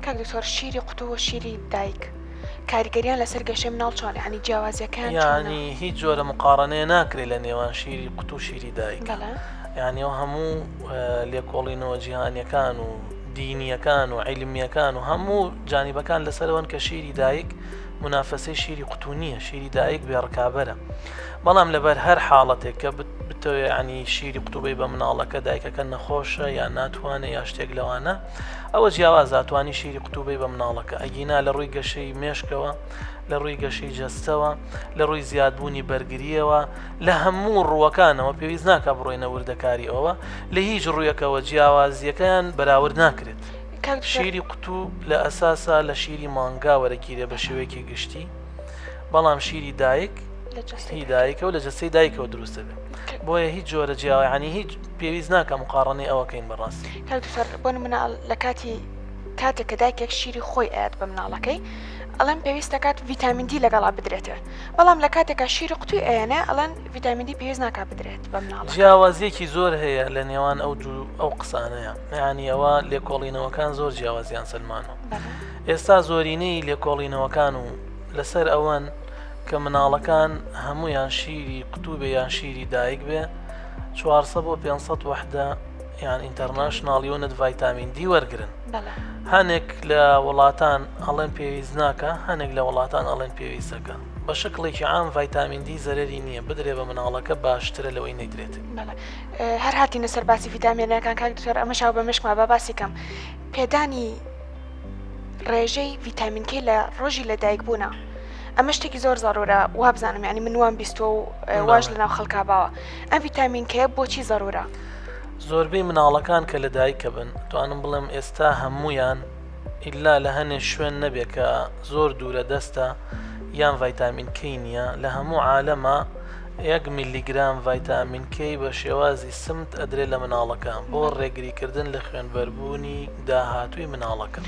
کاک دکتۆر شیری قوتوو و شیری دایک کاریگەریان لەسەر گەشەی مناڵ چۆنە یانی جیاوازیەکەیان چۆنە؟ یانی هیچ جۆرە مقاڕەنەیە ناکرێت لە نێوان شیری قوتوو و شیری دایک بەڵێ. یانی ئەو هەموو لێکۆڵینەوە جیهانیەکان و دینیەکان و عیلمیەکان و هەموو جانیبەکان لەسەرەوەن کە شیری دایک منافەسەی شیری قوتوو نییە شیری دایک بێ ڕکابەرە بەڵام لەبەر هەر حاڵەتێک کە بتەوێ ینی شیری قوتوبەی بە مناڵەکە دایکەکە نەخۆشە یان ناتوانێت یا شتێک لەوانە ئەوە جیاوازە ئەتوانی شیری قوتوو بەی بە مناڵەکە ئەگینا لە ڕووی گەشەی مێشکەوە لە ڕووی گەشەی جەستەوە لە ڕووی زیادبوونی بەرگریەوە لە هەموو ڕووەکانەوە پێویست ناکە بڕۆینە وردەکاری ئەوە لە هیچ ڕوویەکەوە جیاوازیەکەیان بەراورد ناکرێت شیری قوتوو لە ئەساسا لە شیری مانگا وەرەگیرێ بە شێوەیەکی گشتی بەڵام شیری دایک هی دایکە و لە جەستەی دایکەوە دروست دەبێت بۆیە هیچ جۆرە جیاوانی هیچ پێویست ناکە مقاڕنەی ئەوەکەین بەڕاستی. کاک دکتۆر بۆ نمونە لە کاتی کاتێک کە دایکێک شیری خۆی ئەیات بە مناڵەکەی ئەڵێن پێویست دەکات ڤیتامین دی لەگەڵا بدرێتێ بەڵام لە کاتێکا شیری قوتوی ئەیەنێ ئەڵێن ڤیتامین دی پێویست ناکات بدرێت بە مناڵەکە. جیاوازیەکی زۆر هەیە لە نێوان ئەو دوو ئەو قسانەیە یانی ئەوە لێکۆڵینەوەکان زۆر جیاوازیان سەلمانوە ئێستا زۆرینەی لێکۆڵینەوەکان و لەسەر ئەوەن کە مناڵەکان هەمویان شیری قوتوو بێ یان شیری دایک بێ 400 بۆ 500 وەحدە یان international unit ڤایتامین دی وەرگن هەنێک لە وڵاتان ئەڵێن پێویست ناکە هەنێک لە وڵاتان ئەڵێن پێویستەکە بە شکڵێکی عام ڤایتامین دی زەرری نییە بدرێ بە مناڵەکە باشترە لەوەی نەیدرێت. هەر هاتینە سەر باسی ڤیتامینەکان کاک دکتۆر ئەمە شاو بە مشکما با باسی کەم پێدانی ڕێژەی ڤیتامین کەی لە ڕۆژی لە دایک بوونە ئەمە شتێکی زۆر زەرورە وابزانم یعنی من وام بیستوە و واش لە ناو خەڵکا باوە ئەم ڤیتامین کەیە بۆچی زەرورە؟ زۆربەی مناڵەکان کە لە دایکە بن توانم بڵێم ئێستا هەمویان ئیلا لە هەنێ شوێن نەبێ کە زۆر دوورە دەستە یان ڤایتامین کەی نییە لە هەموو عالەمە یەک میلیگرام ڤایتامین کەی بە شێوازی سمت ئەدرێ لە مناڵەکە بۆ ڕێگریکردن لە خوێنبەربوونی داهاتووی مناڵەکە.